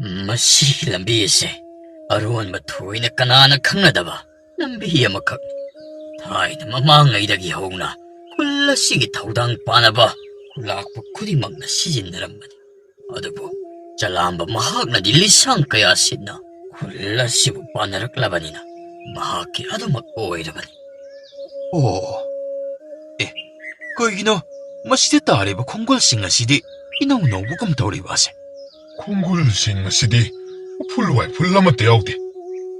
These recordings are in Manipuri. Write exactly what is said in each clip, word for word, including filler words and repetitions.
ꯃꯁꯤꯒꯤ ꯂꯝꯕꯤ ꯑꯁꯦ ꯑꯔꯣꯟꯕ ꯊꯣꯏꯅ ꯀꯅꯥꯅ ꯈꯪꯅꯗꯕ ꯂꯝꯕꯤ ꯑꯃꯈꯛꯅꯤ꯫ ꯊꯥꯏꯅ ꯃꯃꯥꯡꯉꯩꯗꯒꯤ ꯍꯧꯅ ꯈꯨꯜ ꯑꯁꯤꯒꯤ ꯊꯧꯗꯥꯡ ꯄꯥꯅꯕ ꯈꯨꯂꯥꯛꯄ ꯈꯨꯗꯤꯡꯃꯛꯅ ꯁꯤꯖꯤꯟꯅꯔꯝꯕꯅꯤ꯫ ꯑꯗꯨꯕꯨ ꯆꯂꯥꯝꯕ ꯃꯍꯥꯛꯅꯗꯤ ꯂꯤꯁꯥꯡ ꯀꯌꯥ ꯁꯤꯠꯅ ꯈꯨꯜ ꯑꯁꯤꯕꯨ ꯄꯥꯟꯅꯔꯛꯂꯕꯅꯤꯅ ꯃꯍꯥꯛꯀꯤ ꯑꯗꯨꯃꯛ ꯑꯣꯏꯔꯕꯅꯤ꯫ ꯑꯣ, ꯑꯦ, ꯀꯩꯒꯤꯅꯣ ꯃꯁꯤꯗ ꯇꯥꯔꯤꯕ ꯈꯣꯡꯒꯨꯜꯁꯤꯡ ꯑꯁꯤꯗꯤ ꯏꯅꯧ ꯅꯧꯕꯒꯨꯝ ꯇꯧꯔꯤꯕ ꯑꯁꯦ? ꯈꯣꯡꯒꯨꯜꯁꯤꯡ ꯑꯁꯤꯗꯤ ꯎꯐꯨꯜ ꯋꯥꯏꯐꯨꯜ ꯑꯃꯠꯇ ꯌꯥꯎꯗꯦ꯫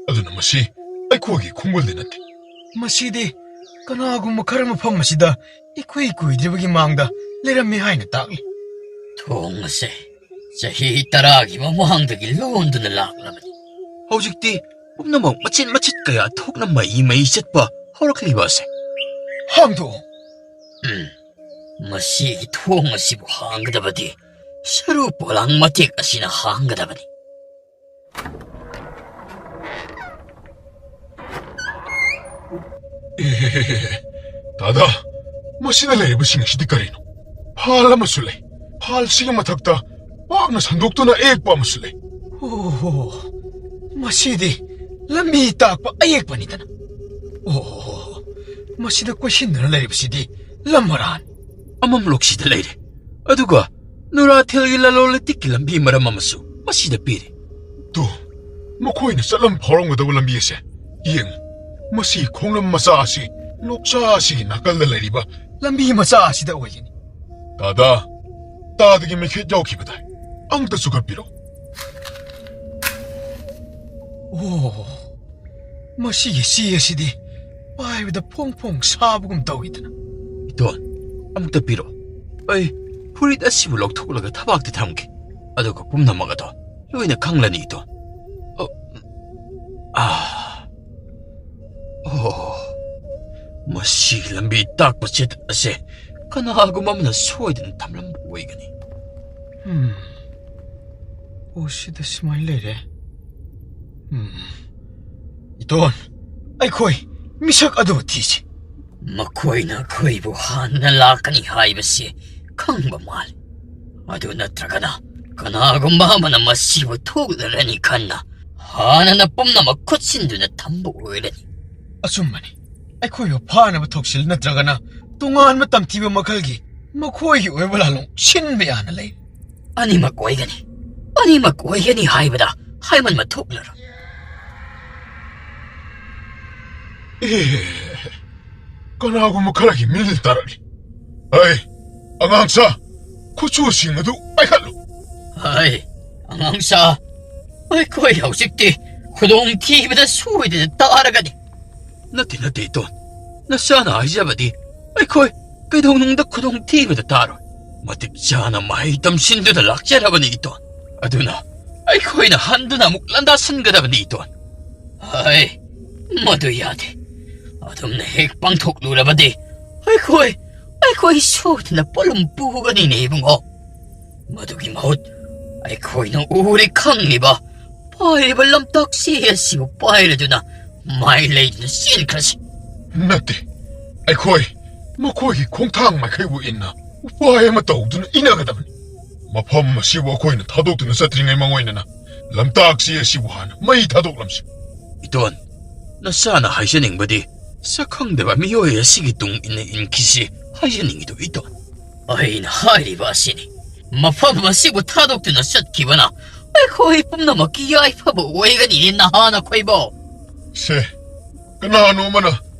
ꯑꯗꯨꯅ ꯃꯁꯤ ꯑꯩꯈꯣꯏꯒꯤ ꯈꯣꯡꯒꯨꯜꯗꯤ ꯅꯠꯇꯦ꯫ ꯃꯁꯤꯗꯤ ꯀꯅꯥꯒꯨꯝꯕ ꯈꯔ ꯃꯐꯝ ꯑꯁꯤꯗ ꯏꯀꯨꯏ ꯀꯨꯏꯗ꯭ꯔꯤꯕꯒꯤ ꯃꯥꯡꯗ ꯂꯩꯔꯝꯃꯤ ꯍꯥꯏꯅ ꯇꯥꯛꯂꯤ꯫ ꯊꯣꯡ ꯑꯁꯦ ꯆꯍꯤ ꯇꯔꯥꯒꯤ ꯃꯃꯥꯡꯗꯒꯤ ꯂꯣꯟꯗꯨꯅ ꯂꯥꯛꯂꯕꯅꯤ꯫ ꯍꯧꯖꯤꯛꯇꯤ ꯄꯨꯝꯅꯃꯛ ꯃꯆꯤꯠ ꯃꯆꯤꯠ ꯀꯌꯥ ꯊꯣꯛꯅ ꯃꯩ ꯃꯩ ꯆꯠꯄ ꯍꯧꯔꯛꯂꯤꯕ ꯑꯁꯦ꯫ ꯍꯥꯡꯗꯣꯛꯑꯣ꯫ ꯎꯝ, ꯃꯁꯤꯒꯤ ꯊꯣꯡ ꯑꯁꯤꯕꯨ ꯍꯥꯡꯒꯗꯕꯗꯤ ꯁꯔꯨ ꯄꯣꯂꯥꯡ ꯃꯇꯦꯛ ꯑꯁꯤꯅ ꯍꯥꯡꯒꯗꯕꯅꯤ꯫ ꯑꯦ, ꯇꯥꯗꯥ, ꯃꯁꯤꯗ ꯂꯩꯔꯤꯕꯁꯤꯡ ꯑꯁꯤꯗꯤ ꯀꯔꯤꯅꯣ? ꯐꯥꯜ ꯑꯃꯁꯨ ꯂꯩ꯫ ꯐꯥꯜꯁꯤꯒꯤ ꯃꯊꯛꯇ ꯄꯥꯛꯅ ꯁꯟꯗꯣꯛꯇꯨꯅ ꯑꯌꯦꯛꯄ ꯑꯃꯁꯨ ꯂꯩ꯫ ꯑꯣꯍꯣ, ꯃꯁꯤꯗꯤ ꯂꯝꯕꯤ ꯇꯥꯛꯄ ꯑꯌꯦꯛꯄꯅꯤꯗꯅ꯫ ꯑꯣꯍꯣ, ꯃꯁꯤꯗ ꯀꯣꯏꯁꯤꯟꯗꯨꯅ ꯂꯩꯔꯤꯕꯁꯤꯗꯤ ꯂꯝ ꯃꯔꯥꯟ꯫ ꯑꯃꯝꯂꯣꯛꯁꯤꯗ ꯂꯩꯔꯦ꯫ ꯑꯗꯨꯒ ꯅꯨꯔꯥꯊꯦꯜꯒꯤ ꯂꯂꯣꯟ ꯏꯇꯤꯛꯀꯤ ꯂꯝꯕꯤ ꯃꯔꯝ ꯑꯃꯁꯨ ꯃꯁꯤꯗ ꯄꯤꯔꯤ꯫ ꯇꯨ, ꯃꯈꯣꯏꯅ ꯆꯠꯂꯝ ꯐꯥꯎꯔꯝꯒꯗꯕ ꯂꯝꯕꯤ ꯑꯁꯦ ꯌꯦꯡꯉꯨ꯫ ꯃꯁꯤ ꯈꯣꯡꯂꯝ ꯃꯆꯥ ꯑꯁꯤ ꯂꯣꯛꯆꯥ ꯑꯁꯤꯒꯤ ꯅꯥꯀꯜꯗ ꯂꯩꯔꯤꯕ ꯂꯝꯕꯤ ꯃꯆꯥ ꯑꯁꯤꯗ ꯑꯣꯏꯒꯅꯤ꯫ ꯇꯥꯗꯥ, ꯇꯥꯗꯒꯤ ꯃꯩꯈꯦꯠ ꯌꯥꯎꯈꯤꯕꯗꯥꯏ꯫ ꯑꯃꯨꯛꯇ ꯆꯨꯈꯠꯄꯤꯔꯣ꯫ ꯑꯣ, ꯃꯁꯤꯒꯤ ꯆꯦ ꯑꯁꯤꯗꯤ ꯄꯥꯏꯕꯗ ꯐꯣꯡ ꯐꯣꯡ ꯁꯥꯕꯒꯨꯝ ꯇꯧꯏꯗꯅ꯫ ꯏꯇꯣꯟ, ꯑꯃꯨꯛꯇ ꯄꯤꯔꯣ꯫ ꯑꯩ ꯐꯨꯔꯤꯠ ꯑꯁꯤꯕꯨ ꯂꯧꯊꯣꯛꯂꯒ ꯊꯕꯥꯛꯇ ꯊꯝꯒꯦ꯫ ꯑꯗꯨꯒ ꯄꯨꯝꯅꯃꯛ ꯑꯗꯣ ꯂꯣꯏꯅ ꯈꯪꯂꯅꯤ, ꯏꯇꯣꯟ꯫ ꯑ, ꯑꯥ꯫ ꯑꯣ, ꯃꯁꯤ ꯂꯝꯕꯤ ꯇꯥꯛꯄ ꯆꯦꯗꯠ ꯑꯁꯦ ꯀꯅꯥꯒꯨꯝꯕ ꯑꯃꯅ ꯁꯣꯏꯗꯅ ꯊꯝꯂꯝꯕ ꯑꯣꯏꯒꯅꯤ꯫ ꯎꯝ꯫ ꯑꯣ, ꯁꯤꯗ ꯁꯨꯃꯥꯏꯅ ꯂꯩꯔꯦ꯫ ꯎꯝ꯫ ꯏꯇꯣꯟ, ꯑꯩꯈꯣꯏ ꯃꯤꯁꯛ ꯑꯗꯨ ꯊꯤꯁꯤ꯫ ꯃꯈꯣꯏꯅ ꯑꯩꯈꯣꯏꯕꯨ ꯍꯥꯟꯅ ꯂꯥꯛꯀꯅꯤ ꯍꯥꯏꯕꯁꯤ ꯈꯪꯕ ꯃꯥꯜꯂꯤ꯫ ꯑꯗꯨ ꯅꯠꯇ꯭ꯔꯒꯅ ꯀꯅꯥꯒꯨꯝꯕ ꯑꯃꯅ ꯃꯁꯤꯕꯨ ꯊꯣꯛꯂꯔꯅꯤ ꯈꯟꯅ ꯍꯥꯟꯅꯅ ꯄꯨꯝꯅꯃꯛ ꯈꯨꯠꯁꯤꯟꯗꯨꯅ ꯊꯝꯕ ꯑꯣꯏꯔꯅꯤ꯫ ꯑꯆꯨꯝꯕꯅꯤ꯫ ꯑꯩꯈꯣꯏꯕꯨ ꯐꯥꯅꯕ ꯊꯧꯁꯤꯜ ꯅꯠꯇ꯭ꯔꯒꯅ ꯇꯣꯉꯥꯟꯕ ꯇꯝꯊꯤꯕ ꯃꯈꯜꯒꯤ ꯃꯈꯣꯏꯒꯤ ꯑꯣꯏꯕ ꯂꯥꯂꯣꯡ ꯁꯤꯟꯕ ꯌꯥꯅ ꯂꯩ꯫ ꯑꯅꯤꯃꯛ ꯑꯣꯏꯒꯅꯤ꯫ ꯑꯅꯤꯃꯛ ꯑꯣꯏꯒꯅꯤ ꯍꯥꯏꯕꯗ ꯍꯥꯏꯃꯟꯕ ꯊꯣꯛꯂꯔꯣꯏ꯫ ꯑꯦ, ꯀꯅꯥꯒꯨꯝꯕ ꯈꯔꯒꯤ ꯃꯤꯜ ꯇꯥꯔꯛꯂꯤ꯫ ꯑꯩ, ꯑꯉꯥꯡꯁꯥ, ꯈꯨꯠꯁꯨꯁꯤꯡ ꯑꯗꯨ ꯄꯥꯏꯈꯠꯂꯨ꯫ ꯍꯥꯏ, ꯑꯉꯥꯡꯁꯥ, ꯑꯩꯈꯣꯏ ꯍꯧꯖꯤꯛꯇꯤ ꯈꯨꯗꯣꯡꯊꯤꯕꯗ ꯁꯣꯏꯗꯅ ꯇꯥꯔꯒꯅꯤ꯫ ꯅꯠꯇꯦ, ꯅꯠꯇꯦ, ꯏꯇꯣꯟ꯫ ꯅꯆꯥꯅ ꯍꯥꯏꯖꯕꯗꯤ ꯑꯩꯈꯣꯏ ꯀꯩꯗꯧꯅꯨꯡꯗ ꯈꯨꯗꯣꯡꯊꯤꯕꯗ ꯇꯥꯔꯣꯏ꯫ ꯃꯇꯤꯛ ꯆꯥꯅ ꯃꯍꯩ ꯇꯝꯁꯤꯟꯗꯨꯅ ꯂꯥꯛꯆꯔꯕꯅꯤ, ꯏꯇꯣꯟ꯫ ꯑꯗꯨꯅ ꯑꯩꯈꯣꯏꯅ ꯍꯟꯗꯨꯅ ꯑꯃꯨꯛ ꯂꯥꯟꯗꯥꯁꯤꯟꯒꯗꯕꯅꯤ, ꯏꯇꯣꯟ꯫ ꯍꯩ, ꯃꯗꯨ ꯌꯥꯗꯦ꯫ ꯑꯗꯨꯝꯅ ꯍꯦꯛ ꯄꯥꯡꯊꯣꯛꯂꯨꯔꯕꯗꯤ ꯑꯩꯈꯣꯏ, ꯑꯩꯈꯣꯏ ꯁꯣꯏꯗꯅ ꯄꯣꯠꯂꯨꯝ ꯄꯨꯒꯅꯤꯅꯦ, ꯏꯕꯨꯡꯉꯣ꯫ ꯃꯗꯨꯒꯤ ꯃꯍꯨꯠ ꯑꯩꯈꯣꯏꯅ ꯎꯔꯦ ꯈꯪꯂꯤꯕ ꯄꯥꯏꯔꯤꯕ ꯂꯝꯇꯥꯛꯁꯤ ꯑꯁꯤꯕꯨ ꯄꯥꯏꯔꯗꯨꯅ ꯃꯥꯏ ꯂꯩꯗꯨꯅ ꯆꯦꯟꯈ꯭ꯔꯁꯤ꯫ ꯅꯠꯇꯦ, ꯑꯩꯈꯣꯏ ꯃꯈꯣꯏꯒꯤ ꯈꯣꯡꯊꯥꯡ ꯃꯥꯏꯀꯩꯕꯨ ꯏꯟꯅ ꯎꯄꯥꯏ ꯑꯃ ꯇꯧꯗꯨꯅ ꯏꯟꯅꯒꯗꯕꯅꯤ꯫ ꯃꯐꯝ ꯑꯁꯤꯕꯨ ꯑꯩꯈꯣꯏꯅ ꯊꯥꯗꯣꯛꯇꯨꯅ ꯆꯠꯇ꯭ꯔꯤꯉꯩ ꯃꯥꯡꯑꯣꯏꯅꯅ ꯂꯝꯇꯥꯛꯁꯤ ꯑꯁꯤꯕꯨ ꯍꯥꯟꯅ ꯃꯩ ꯊꯥꯗꯣꯛꯂꯝꯁꯤ꯫ ꯏꯇꯣꯟ, ꯅꯆꯥꯅ ꯍꯥꯏꯖꯅꯤꯡꯕꯗꯤ ꯁꯛꯈꯪꯗꯕ ꯃꯤꯑꯣꯏ ꯑꯁꯤꯒꯤ ꯇꯨꯡ ꯏꯟꯅ ꯏꯟꯈꯤꯁꯤ ꯍꯥꯏꯖꯅꯤꯡꯉꯤꯗꯣ, ꯏꯇꯣꯟ꯫ ꯑꯩꯅ ꯍꯥꯏꯔꯤꯕ ꯑꯁꯤꯅꯤ꯫ ꯃꯐꯝ ꯑꯁꯤꯕꯨ ꯊꯥꯗꯣꯛꯇꯨꯅ ꯆꯠꯈꯤꯕꯅ ꯑꯩꯈꯣꯏ ꯄꯨꯝꯅꯃꯛꯀꯤ ꯌꯥꯏꯐꯕ ꯑꯣꯏꯒꯅꯤ, ꯅꯍꯥ ꯅꯈꯣꯏꯕꯣ꯫ ꯁꯦ, ꯀꯅꯥꯅꯣ ꯑꯃꯅ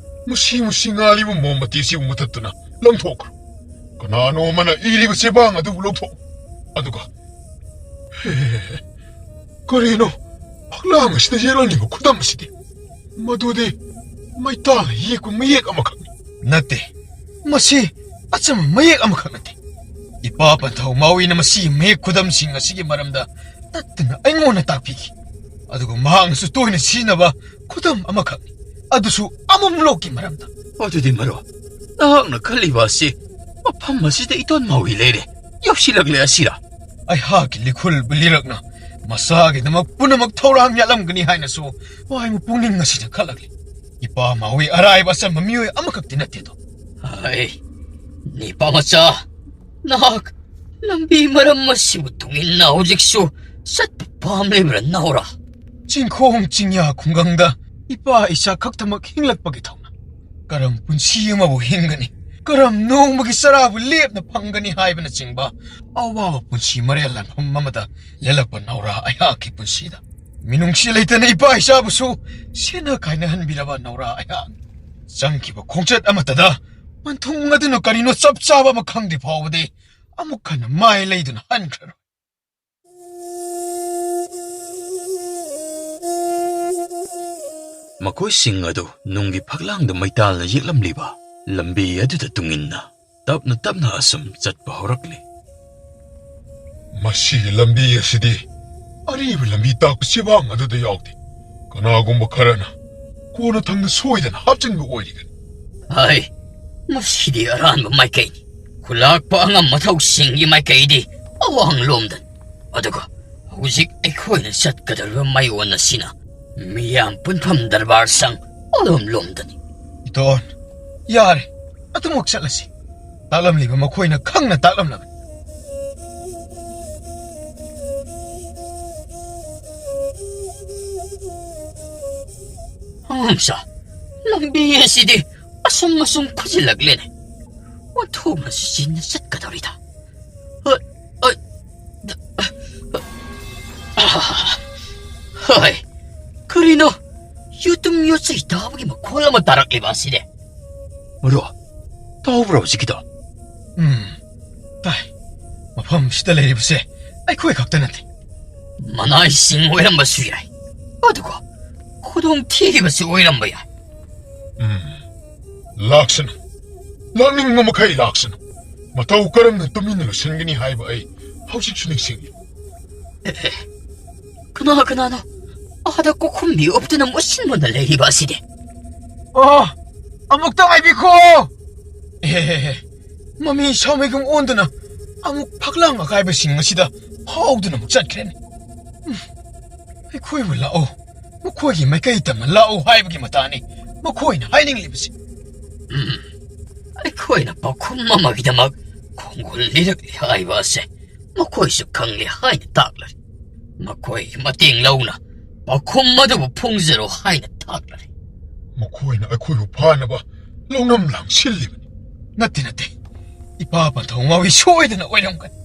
ꯃꯁꯤ ꯃꯁꯤ ꯉꯥꯜꯂꯤꯕ ꯃꯣꯝꯕꯇꯤ ꯑꯁꯤꯕꯨ ꯃꯨꯊꯠꯇꯨꯅ ꯂꯪꯊꯣꯛꯈ꯭ꯔꯣ꯫ ꯀꯅꯥꯅꯣ ꯑꯃꯅ ꯏꯔꯤꯕ ꯆꯦꯕꯥꯡ ꯑꯗꯨꯕꯨ ꯂꯧꯊꯣꯛ꯫ ꯑꯗꯨꯒ, ꯍꯦ, ꯀꯔꯤꯅꯣ ꯐꯛꯂꯥꯡ ꯑꯁꯤꯗ ꯌꯦꯛꯂꯝꯂꯤꯕ ꯈꯨꯗꯝ ꯑꯁꯤꯗꯤ? ꯃꯗꯨꯗꯤ ꯃꯩꯇꯥꯜꯅ ꯌꯦꯛꯄ ꯃꯌꯦꯛ ꯑꯃꯈꯛꯅꯤ꯫ ꯅꯠꯇꯦ, ꯃꯁꯤ ꯑꯆꯝꯕ ꯃꯌꯦꯛ ꯑꯃꯈꯛ ꯅꯠꯇꯦ꯫ ꯏꯄꯥ ꯄꯟꯊꯧ ꯃꯥꯎꯏꯅ ꯃꯁꯤꯒꯤ ꯃꯌꯦꯛ ꯈꯨꯗꯝꯁꯤꯡ ꯑꯁꯤꯒꯤ ꯃꯔꯝꯗ ꯇꯠꯇꯅ ꯑꯩꯉꯣꯟꯗ ꯇꯥꯛꯄꯤꯈꯤ꯫ ꯑꯗꯨꯒ ꯃꯍꯥꯛꯅꯁꯨ ꯇꯣꯏꯅ ꯁꯤꯖꯤꯟꯅꯕ ꯈꯨꯗꯝ ꯑꯃꯈꯛꯅꯤ, ꯑꯗꯨꯁꯨ ꯑꯃꯝꯂꯣꯛꯀꯤ ꯃꯔꯝꯗ꯫ ꯑꯗꯨꯗꯤ ꯃꯔꯨꯞ, ꯅꯍꯥꯛꯅ ꯈꯜꯂꯤꯕ ꯑꯁꯤ ꯃꯐꯝ ꯑꯁꯤꯗ ꯏꯇꯣꯟ ꯃꯥꯎꯏ ꯂꯩꯔꯦ, ꯌꯧꯁꯤꯜꯂꯛꯂꯦ ꯑꯁꯤꯔꯥ? ꯑꯩꯍꯥꯛꯀꯤ ꯂꯤꯈꯨꯜ ꯂꯤꯔꯛꯅ ꯃꯆꯥꯒꯤꯗꯃꯛ ꯄꯨꯝꯅꯃꯛ ꯊꯧꯔꯥꯡ ꯌꯥꯠꯂꯝꯒꯅꯤ ꯍꯥꯏꯅꯁꯨ ꯋꯥꯍꯩ ꯄꯨꯛꯅꯤꯡ ꯑꯁꯤꯗ ꯈꯜꯂꯛꯂꯤ꯫ ꯏꯄꯥ ꯃꯥꯎꯏ ꯑꯔꯥꯏꯕ ꯑꯆꯝꯕ ꯃꯤꯑꯣꯏ ꯑꯃꯈꯛꯇꯤ ꯅꯠꯇꯦꯗꯣ꯫ ꯍꯩ, ꯅꯤꯄꯥ ꯃꯆꯥ, ꯅꯍꯥꯛ ꯂꯝꯕꯤ ꯃꯔꯝ ꯑꯁꯤꯕꯨ ꯇꯨꯡꯏꯟꯅ ꯍꯧꯖꯤꯛꯁꯨ ꯆꯠꯄ ꯄꯥꯝꯂꯤꯕ꯭ꯔꯥ, ꯅꯥꯎꯔꯥ? ꯆꯤꯡꯈꯣꯡ ꯆꯤꯡꯌꯥ ꯈꯨꯡꯒꯪꯗ ꯏꯄꯥ ꯏꯆꯥ ꯈꯛꯇꯃꯛ ꯍꯤꯡꯂꯛꯄꯒꯤ ꯊꯧꯅ꯫ ꯀꯔꯝ ꯄꯨꯟꯁꯤ ꯑꯃꯕꯨ ꯍꯤꯡꯒꯅꯤ, ꯀꯔꯝ ꯅꯣꯡꯃꯒꯤ ꯆꯔꯥꯕꯨ ꯂꯦꯞꯅ ꯐꯪꯒꯅꯤ ꯍꯥꯏꯕꯅꯆꯤꯡꯕ ꯑꯋꯥꯕ ꯄꯨꯟꯁꯤ ꯃꯔꯦꯜ ꯂꯥꯟꯐꯝ ꯑꯃꯗ ꯂꯦꯜꯂꯛꯄ ꯅꯥꯎꯔꯥ ꯑꯩꯍꯥꯛꯀꯤ ꯄꯨꯟꯁꯤꯗ ꯃꯤꯅꯨꯡꯁꯤ ꯂꯩꯇꯅ ꯏꯄꯥ ꯏꯆꯥꯕꯨꯁꯨ ꯁꯦꯟꯅ ꯀꯥꯏꯅꯍꯟꯕꯤꯔꯕ ꯅꯥꯎꯔꯥ ꯑꯩꯍꯥꯛ꯫ ꯆꯪꯈꯤꯕ ꯈꯣꯡꯆꯠ ꯑꯃꯠꯇꯗ ꯄꯟꯊꯨꯡ ꯑꯗꯨꯅ ꯀꯔꯤꯅꯣ ꯆꯞ ꯆꯥꯕ ꯑꯃ ꯈꯪꯗ꯭ꯔꯤ ꯐꯥꯎꯕꯗꯤ ꯑꯃꯨꯛ ꯍꯟꯅ ꯃꯥꯏ ꯂꯩꯗꯨꯅ ꯍꯟꯈ꯭ꯔꯔꯣꯏ꯫ ꯃꯈꯣꯏꯁꯤꯡ ꯑꯗꯨ ꯅꯨꯡꯒꯤ ꯐꯛꯂꯥꯡꯗ ꯃꯩꯇꯥꯜꯅ ꯌꯦꯛꯂꯝꯂꯤꯕ ꯂꯝꯕꯤ ꯑꯗꯨꯗ ꯇꯨꯡꯏꯟꯅ ꯇꯞꯅ ꯇꯞꯅ ꯑꯁꯨꯝ ꯆꯠꯄ ꯍꯧꯔꯛꯂꯤ꯫ ꯃꯁꯤꯒꯤ ꯂꯝꯕꯤ ꯑꯁꯤꯗꯤ ꯑꯔꯤꯕ ꯂꯝꯕꯤ ꯇꯥꯛꯄ ꯆꯦꯕꯥꯡ ꯑꯗꯨꯗ ꯌꯥꯎꯗꯦ꯫ ꯀꯅꯥꯒꯨꯝꯕ ꯈꯔꯅ ꯀꯣꯟꯅ ꯊꯪꯗ ꯁꯣꯏꯗꯅ ꯍꯥꯞꯆꯤꯟꯕ ꯑꯣꯏꯔꯤꯒꯅꯤ꯫ ꯍꯥꯏ, ꯃꯁꯤꯗꯤ ꯑꯔꯥꯟꯕ ꯃꯥꯏꯀꯩꯅꯤ꯫ ꯈꯨꯂꯥꯛꯄ ꯑꯉꯝ ꯃꯊꯧꯁꯤꯡꯒꯤ ꯃꯥꯏꯀꯩꯗꯤ ꯑꯋꯥꯡꯂꯣꯝꯗꯅꯤ꯫ ꯑꯗꯨꯒ ꯍꯧꯖꯤꯛ ꯑꯩꯈꯣꯏꯅ ꯆꯠꯀꯗꯧꯔꯤꯕ ꯃꯥꯏꯑꯣꯟ ꯑꯁꯤꯅ ꯃꯤꯌꯥꯝ ꯄꯨꯟꯐꯝ ꯗꯔꯕꯥꯔ ꯁꯪ ꯑꯗꯣꯝꯂꯣꯝꯗꯅꯤ꯫ ꯏꯇꯣꯟ, ꯌꯥꯔꯦ, ꯑꯗꯨꯃꯛ ꯆꯠꯂꯁꯤ꯫ ꯇꯥꯛꯂꯝꯂꯤꯕ ꯃꯈꯣꯏꯅ ꯈꯪꯅ ꯇꯥꯛꯂꯝꯂꯕꯅꯤ꯫ ꯑꯉꯥꯡꯁꯥ, ꯂꯝꯕꯤ ꯑꯁꯤꯗꯤ ꯑꯁꯨꯝ ꯑꯁꯨꯝ ꯈꯨꯖꯤꯜꯂꯛꯂꯦꯅꯦ꯫ ꯑꯣꯟꯊꯣꯛꯅꯁꯨ ꯆꯤꯟꯅ ꯆꯠꯀꯗꯧꯔꯤꯗ꯫ ꯍꯣꯏ, ꯍꯣꯏ, ꯍꯣꯏ꯫ ꯀꯔꯤꯅꯣ? ꯌꯨꯇꯨꯝ ꯌꯣꯠꯆꯩ ꯇꯥꯕꯒꯤ ꯃꯈꯣꯜ ꯑꯃ ꯇꯥꯔꯛꯂꯤꯕ ꯑꯁꯤꯗꯤ? ꯃꯔꯨꯞ, ꯇꯥꯍꯧꯕ꯭ꯔꯣ ꯍꯧꯖꯤꯛꯀꯤꯗꯣ? ꯎꯝ, ꯇꯥꯏ꯫ ꯃꯐꯝꯁꯤꯗ ꯂꯩꯔꯤꯕꯁꯦ ꯑꯩꯈꯣꯏ ꯈꯛꯇ ꯅꯠꯇꯦ꯫ ꯃꯅꯥꯏꯁꯤꯡ ꯑꯣꯏꯔꯝꯕꯁꯨ ꯌꯥꯏ, ꯑꯗꯨꯒ ꯈꯨꯗꯣꯡ ꯊꯤꯈꯤꯕꯁꯨ ꯑꯣꯏꯔꯝꯕ ꯌꯥꯏ꯫ ꯎꯝ, ꯂꯥꯛꯁꯅꯨ꯫ ꯂꯥꯛꯅꯤꯡꯕ ꯃꯈꯩ ꯂꯥꯛꯁꯅꯨ꯫ ꯃꯇꯧ ꯀꯔꯝꯅ ꯇꯨꯃꯤꯟꯅ ꯂꯣꯏꯁꯤꯟꯒꯅꯤ ꯍꯥꯏꯕ ꯑꯩ ꯍꯧꯖꯤꯛꯁꯨ ꯅꯤꯡꯁꯤꯡꯂꯤ꯫ ꯑꯦ, ꯑꯦ, ꯀꯅꯥ ꯀꯅꯥꯅꯣ ꯑꯥꯗ ꯀꯣꯛꯈꯨꯝꯕꯤ ꯎꯞꯇꯨꯅ ꯃꯨꯁꯤꯟ ꯃꯨꯟꯅ ꯂꯩꯔꯤꯕ ꯑꯁꯤꯗꯤ? ꯑꯣ, ꯑꯃꯨꯛꯇ ꯉꯥꯏꯕꯤꯈꯣ꯫ ꯑꯦ, ꯑꯦ, ꯑꯦ, ꯃꯃꯤ ꯁꯥꯃꯩꯒꯨꯝ ꯑꯣꯟꯗꯨꯅ ꯑꯃꯨꯛ ꯐꯛꯂꯥꯡ ꯑꯀꯥꯏꯕꯁꯤꯡ ꯑꯁꯤꯗ ꯐꯥꯎꯗꯨꯅ ꯑꯃꯨꯛ ꯆꯠꯈ꯭ꯔꯦꯅꯦ꯫ ꯎꯝ, ꯑꯩꯈꯣꯏꯕꯨ ꯂꯥꯛꯑꯣ, ꯃꯈꯣꯏꯒꯤ ꯃꯥꯏꯀꯩ ꯇꯝꯅ ꯂꯥꯛꯑꯣ ꯍꯥꯏꯕꯒꯤ ꯃꯇꯥꯅꯤ ꯃꯈꯣꯏꯅ ꯍꯥꯏꯅꯤꯡꯂꯤꯕꯁꯤ꯫ ꯎꯝ, ꯑꯩꯈꯣꯏꯅ ꯄꯥꯎꯈꯨꯝ ꯑꯃꯒꯤꯗꯃꯛ ꯈꯣꯡꯒꯨꯜ ꯂꯤꯔꯛꯂꯤ ꯍꯥꯏꯕ ꯑꯁꯦ ꯃꯈꯣꯏꯁꯨ ꯈꯪꯂꯦ ꯍꯥꯏꯅ ꯇꯥꯛꯂꯔꯤ꯫ ꯃꯈꯣꯏꯒꯤ ꯃꯇꯦꯡ ꯂꯧꯅ ꯄꯥꯎꯈꯨꯝ ꯑꯗꯨꯕꯨ ꯐꯣꯡꯖꯔꯣ ꯍꯥꯏꯅ ꯇꯥꯛꯂꯔꯤ꯫ ꯃꯈꯣꯏꯅ ꯑꯩꯈꯣꯏꯕꯨ ꯐꯥꯅꯕ ꯂꯧꯅꯝ ꯂꯥꯡꯁꯤꯜꯂꯤꯕꯅꯤ꯫ ꯅꯠꯇꯦ, ꯅꯠꯇꯦ꯫ ꯏꯄꯥ ꯄꯟꯊꯧ ꯃꯥꯋꯤ ꯁꯣꯏꯗꯅ ꯑꯣꯏꯔꯝꯒꯅꯤ꯫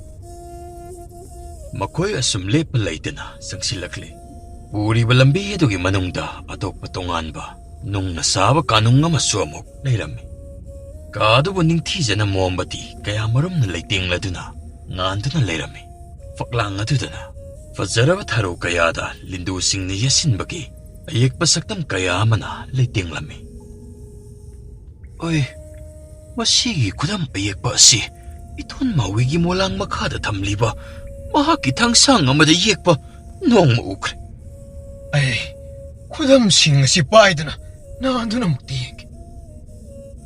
ꯃꯈꯣꯏ ꯑꯁꯨꯝ ꯂꯦꯞꯄ ꯂꯩꯇꯅ ꯆꯪꯁꯤꯜꯂꯛꯂꯦ꯫ ꯎꯔꯤꯕ ꯂꯝꯕꯤ ꯑꯗꯨꯒꯤ ꯃꯅꯨꯡꯗ ꯑꯇꯣꯞꯄ ꯇꯣꯉꯥꯟꯕ ꯅꯨꯡꯅ ꯁꯥꯕ ꯀꯥꯅꯨꯡ ꯑꯃꯁꯨ ꯑꯃꯨꯛ ꯂꯩꯔꯝꯃꯤ꯫ ꯀꯥ ꯑꯗꯨꯕꯨ ꯅꯤꯡꯊꯤꯖꯅ ꯃꯣꯝꯕꯇꯤ ꯀꯌꯥꯃꯔꯨꯝꯅ ꯂꯩꯇꯦꯡꯂꯗꯨꯅ ꯉꯥꯟꯗꯨꯅ ꯂꯩꯔꯝꯃꯤ꯫ ꯐꯛꯂꯥꯡ ꯑꯗꯨꯗꯅ ꯐꯖꯔꯕ ꯊꯔꯣ ꯀꯌꯥꯗ ꯂꯤꯟꯗꯨꯁꯤꯡꯅ ꯌꯦꯠꯁꯤꯟꯕꯒꯤ ꯑꯌꯦꯛꯄ ꯁꯛꯇꯝ ꯀꯌꯥ ꯑꯃꯅ ꯂꯩꯇꯦꯡꯂꯝꯃꯤ꯫ ꯑꯣꯏ, ꯃꯁꯤꯒꯤ ꯈꯨꯗꯝ ꯑꯌꯦꯛꯄ ꯑꯁꯤ ꯏꯊꯣꯟ ꯃꯥꯋꯤꯒꯤ ꯃꯣꯂꯥꯡ ꯃꯈꯥꯗ ꯊꯝꯂꯤꯕ ꯃꯍꯥꯛꯀꯤ ꯊꯥꯡꯁꯥꯡ ꯑꯃꯗ ꯌꯦꯛꯄ ꯅꯣꯡꯃ ꯎꯈ꯭ꯔꯦ꯫ ꯑꯩ ꯈꯨꯗꯝꯁꯤꯡ ꯑꯁꯤ ꯄꯥꯏꯗꯨꯅ ꯅꯥꯟꯗꯨꯅ ꯑꯃꯨꯛꯇ ꯌꯦꯡꯒꯦ꯫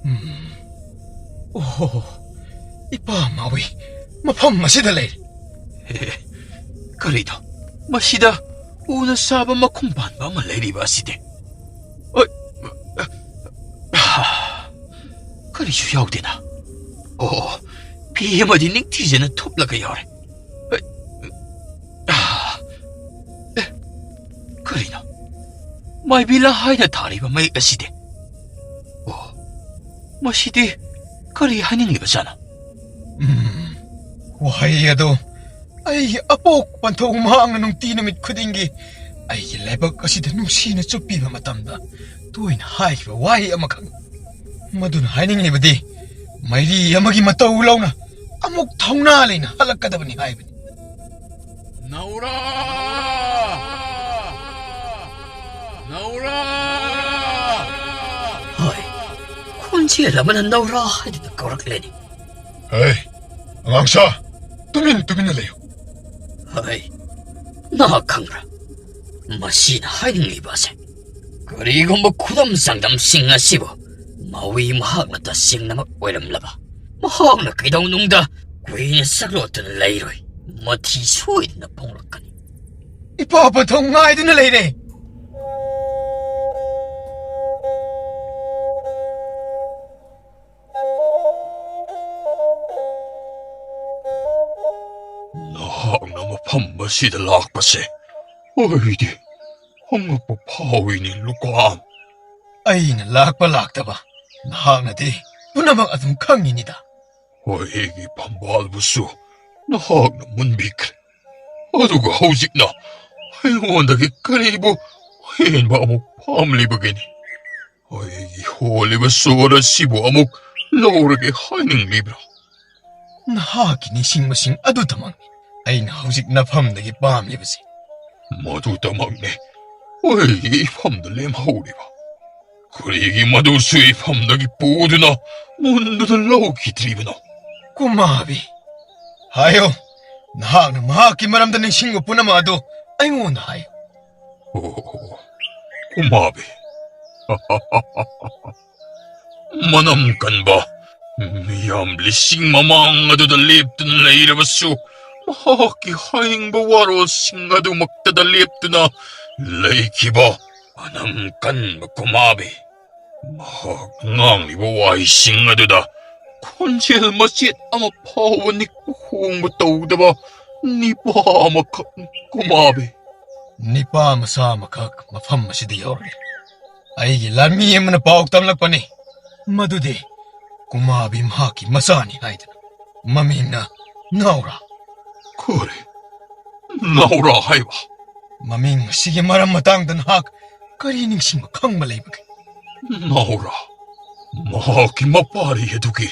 ꯎꯝ꯫ ꯑꯣꯍꯣ, ꯏꯄꯥ ꯃꯥꯋꯤ ꯃꯐꯝ ꯑꯁꯤꯗ ꯂꯩꯔꯦ꯫ ꯍꯦ, ꯀꯔꯤꯅꯣ? ꯃꯁꯤꯗ ꯎꯅ ꯁꯥꯕ ꯃꯈꯨꯝ ꯄꯥꯟꯕ ꯑꯃ ꯂꯩꯔꯤꯕ ꯑꯁꯤꯗꯤ? ꯑꯣꯏ, ꯀꯔꯤꯁꯨ ꯌꯥꯎꯗꯦꯅ꯫ ꯑꯣ, ꯐꯤ ꯑꯃꯗꯤ ꯅꯤꯡꯊꯤꯖꯅ ꯊꯨꯞꯂꯒ ꯌꯥꯎꯔꯦ꯫ ꯑꯦ, ꯑꯦ, ꯀꯔꯤꯅꯣ? ꯃꯥꯏꯕꯤꯂꯥ ꯍꯥꯏꯅ ꯊꯥꯔꯤꯕ ꯃꯌꯦꯛ ꯑꯁꯤꯗꯤ? ꯑꯣ, ꯃꯁꯤꯗꯤ ꯀꯔꯤ ꯍꯥꯏꯅꯤꯡꯂꯤꯕꯖꯥꯠꯅꯣ? ꯎꯝ, ꯋꯥꯍꯩ ꯑꯗꯣ ꯑꯩꯒꯤ ꯑꯄꯣꯛ ꯄꯟꯊꯧ ꯃꯍꯥꯛꯅ ꯅꯨꯡꯇꯤ ꯅꯨꯃꯤꯠ ꯈꯨꯗꯤꯡꯒꯤ ꯑꯩꯒꯤ ꯂꯥꯏꯕꯛ ꯑꯁꯤꯗ ꯅꯨꯡꯁꯤꯅ ꯆꯨꯞꯄꯤꯕ ꯃꯇꯝꯗ ꯇꯣꯏꯅ ꯍꯥꯏꯈꯤꯕ ꯋꯥꯍꯩ ꯑꯃꯈꯛꯅꯤ꯫ ꯃꯗꯨꯅ ꯍꯥꯏꯅꯤꯡꯂꯤꯕꯗꯤ ꯃꯩꯔꯤ ꯑꯃꯒꯤ ꯃꯇꯧ ꯂꯧꯅ ꯑꯃꯨꯛ ꯊꯧꯅꯥ ꯂꯩꯅ ꯍꯜꯂꯛꯀꯗꯕꯅꯤ ꯍꯥꯏꯕꯅꯤ꯫ ꯅꯧꯔꯥ! ꯅꯧꯔꯥ! ꯍꯣꯏ, ꯈꯣꯟꯖꯦꯜ ꯑꯃꯅ ꯅꯧꯔꯥ ꯍꯥꯏꯗꯨꯅ ꯀꯧꯔꯛꯂꯦꯅꯦ꯫ ꯍꯦ, ꯑꯉꯥꯡꯁꯥ, ꯇꯨꯃꯤꯟ ꯇꯨꯃꯤꯟꯅ ꯂꯩꯌꯨ꯫ ꯍꯣꯏ, ꯅꯍꯥꯛ ꯈꯪꯕ꯭ꯔꯥ? ꯃꯁꯤꯅ ꯍꯥꯏꯅꯤꯡꯂꯤꯕ ꯑꯁꯦ ꯀꯔꯤꯒꯨꯝꯕ ꯈꯨꯗꯝ ꯆꯥꯡꯗꯝꯁꯤꯡ ꯑꯁꯤꯕꯨ ꯃꯥꯋꯤ ꯃꯍꯥꯛꯅ ꯇꯁꯦꯡꯅꯃꯛ ꯑꯣꯏꯔꯝꯂꯕ, ꯃꯍꯥꯛꯅ ꯀꯩꯗꯧꯅꯨꯡꯗ ꯀꯨꯏꯅ ꯁꯛꯂꯣꯠꯇꯨꯅ ꯂꯩꯔꯣꯏ, ꯃꯊꯤ ꯁꯣꯏꯗꯅ ꯐꯣꯡꯂꯛꯀꯅꯤ꯫ ꯏꯄꯥ ꯄꯟꯊꯧ ꯉꯥꯏꯗꯨꯅ ꯂꯩꯔꯦ꯫ ꯐꯝꯕꯁꯤꯗ ꯂꯥꯛꯄꯁꯦ ꯑꯩꯗꯤ ꯑꯉꯛꯄ ꯐꯥꯎꯏꯅꯦ, ꯂꯨꯀꯥꯝ꯫ ꯑꯩꯅ ꯂꯥꯛꯄ ꯂꯥꯛꯇꯕ ꯅꯍꯥꯛꯅꯗꯤ ꯄꯨꯝꯅꯃꯛ ꯑꯗꯨꯝ ꯈꯪꯉꯤꯅꯤꯗ꯫ ꯑꯩꯒꯤ ꯐꯝꯕꯥꯜꯕꯨꯁꯨ ꯅꯍꯥꯛꯅ ꯃꯨꯟꯕꯤꯈ꯭ꯔꯦ꯫ ꯑꯗꯨꯒ ꯍꯧꯖꯤꯛꯅ ꯑꯩꯉꯣꯟꯗꯒꯤ ꯀꯔꯤꯕꯨ ꯍꯦꯟꯕ ꯑꯃꯨꯛ ꯄꯥꯝꯂꯤꯕꯒꯤꯅꯤ? ꯑꯩꯒꯤ ꯍꯣꯜꯂꯤꯕ ꯁꯣꯔ ꯑꯁꯤꯕꯨ ꯑꯃꯨꯛ ꯂꯧꯔꯒꯦ ꯍꯥꯏꯅꯤꯡꯂꯤꯕ꯭ꯔꯥ? ꯅꯍꯥꯛꯀꯤ ꯅꯤꯡꯁꯤꯡꯕꯁꯤꯡ ꯑꯗꯨꯗꯃꯛꯅꯤ ꯑꯩꯅ ꯍꯧꯖꯤꯛ ꯅꯐꯝꯗꯒꯤ ꯄꯥꯝꯂꯤꯕꯁꯤ꯫ ꯃꯗꯨꯗꯃꯛꯅꯤ ꯑꯩꯒꯤ ꯏꯐꯝꯗ ꯂꯦꯝꯍꯧꯔꯤꯕ꯫ ꯀꯔꯤꯒꯤ ꯃꯗꯨꯁꯨ ꯏꯐꯝꯗꯒꯤ ꯄꯨꯗꯨꯅ ꯃꯨꯟꯗꯨꯅ ꯂꯧꯈꯤꯗ꯭ꯔꯤꯕꯅꯣ? ꯀꯨꯃꯥꯕꯤ, ꯍꯥꯏꯌꯣ, ꯅꯍꯥꯛꯅ ꯃꯍꯥꯛꯀꯤ ꯃꯔꯝꯗ ꯅꯤꯡꯁꯤꯡꯕ ꯄꯨꯝꯅꯃꯛ ꯑꯗꯨ ꯑꯩꯉꯣꯟꯗ ꯍꯥꯏꯌꯨ꯫ ꯑꯣ, ꯀꯨꯃꯥꯕꯤ꯫ ꯃꯅꯝ ꯀꯟꯕ ꯃꯤꯌꯥꯝ ꯂꯤꯁꯤꯡ ꯃꯃꯥꯡ ꯑꯗꯨꯗ ꯂꯦꯞꯇꯨꯅ ꯂꯩꯔꯕꯁꯨ, ꯃꯍꯥꯛꯀꯤ ꯍꯥꯏꯅꯤꯡꯕ ꯋꯥꯔꯣꯜꯁꯤꯡ ꯑꯗꯨꯃꯛꯇꯗ ꯂꯦꯞꯇꯨꯅ ꯂꯩꯈꯤꯕ ꯃꯅꯝ ꯀꯟꯕ ꯀꯨꯃꯥꯕꯤ꯫ ꯃꯍꯥꯛꯅ ꯉꯥꯡꯂꯤꯕ ꯋꯥꯍꯩꯁꯤꯡ ꯑꯗꯨꯗ ꯈꯣꯟꯖꯦꯜ ꯃꯆꯦꯠ ꯑꯃ ꯐꯥꯎꯕ ꯅꯤꯛꯄ ꯈꯣꯡꯕ ꯇꯧꯗꯕ ꯅꯤꯄꯥ ꯑꯃꯈꯛ ꯀꯨꯃꯥꯕꯤ꯫ ꯅꯤꯄꯥ ꯃꯆꯥ ꯑꯃꯈꯛ ꯃꯐꯝ ꯑꯁꯤꯗ ꯌꯧꯔꯛꯂꯦ꯫ ꯑꯩꯒꯤ ꯂꯥꯟꯃꯤ ꯑꯃꯅ ꯄꯥꯎ ꯇꯝꯂꯛꯄꯅꯤ ꯃꯗꯨꯗꯤ ꯀꯨꯃꯥꯕꯤ ꯃꯍꯥꯛꯀꯤ ꯃꯆꯥꯅꯤ ꯍꯥꯏꯗꯅ꯫ ꯃꯃꯤꯡꯅ ꯅꯥꯎꯔꯥ꯫ ꯀꯔꯤ? ꯅꯥꯎꯔꯥ ꯍꯥꯏꯕ? ꯃꯃꯤꯡ ꯑꯁꯤꯒꯤ ꯃꯔꯝ ꯃꯇꯥꯡꯗ ꯅꯍꯥꯛ ꯀꯔꯤ ꯅꯤꯡꯁꯤꯡꯕ ꯈꯪꯕ ꯂꯩꯕꯒꯦ? ꯅꯥꯎꯔꯥ? ꯃꯍꯥꯛꯀꯤ ꯃꯄꯥꯔꯤ ꯑꯗꯨꯒꯤ